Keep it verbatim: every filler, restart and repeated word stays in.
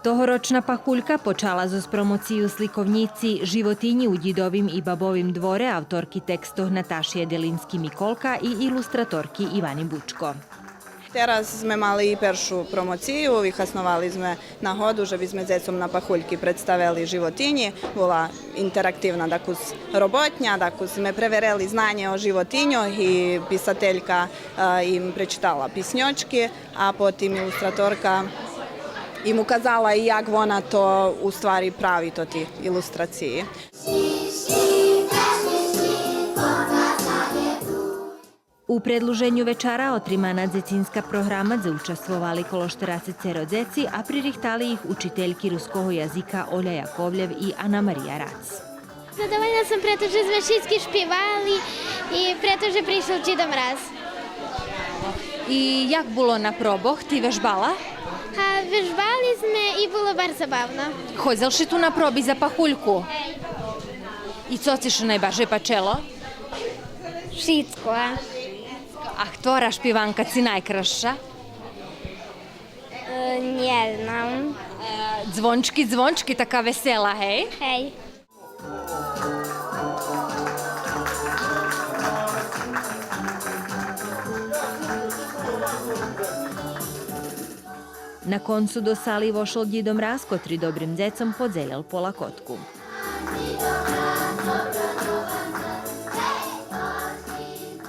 Тогорочна Пахулька почала зоз промоцию сликовнїци Животинї у дїдовим и бабовим дворе, авторки текстох Наташи Еделински-Миколка и илустраторки Ивани Бучко. Тераз зме мали и першу промоцию, вихасновали зме нагоду же би зме дзецом на Пахульки представели животинї. Була интерактивна дакус роботня, дакус зме преверели знанє о животиньох и писателька, е, им пречитала писньочки, а потим илустраторка им указала и як вона то у ствари прави тоти илустрациї. У предлуженю вечара отримана дзецинска програма, дзе участвовали коло штерацецеро дзеци, а пририхтали их учительки руского язика Оля Яковлєв и Анамария Рац. Задовольна сом, прето же зме шицки шпивали и прето же пришол Дїдо Мраз. И як було на пробох? Ти вежбала? А, вежбали зме и було барз забавно. Ходзел ши ту на проби за Пахульку? И цо ци ше найбаржей пачело? Шицко. А хтора шпиванка ци найкрасша? Е, нє знам. Е, Дзвончки, дзвончки, така весела, гей? Гей. На концу до сали вошол Дїдо Мраз, котри добрим дзецом подзелєл полакотку.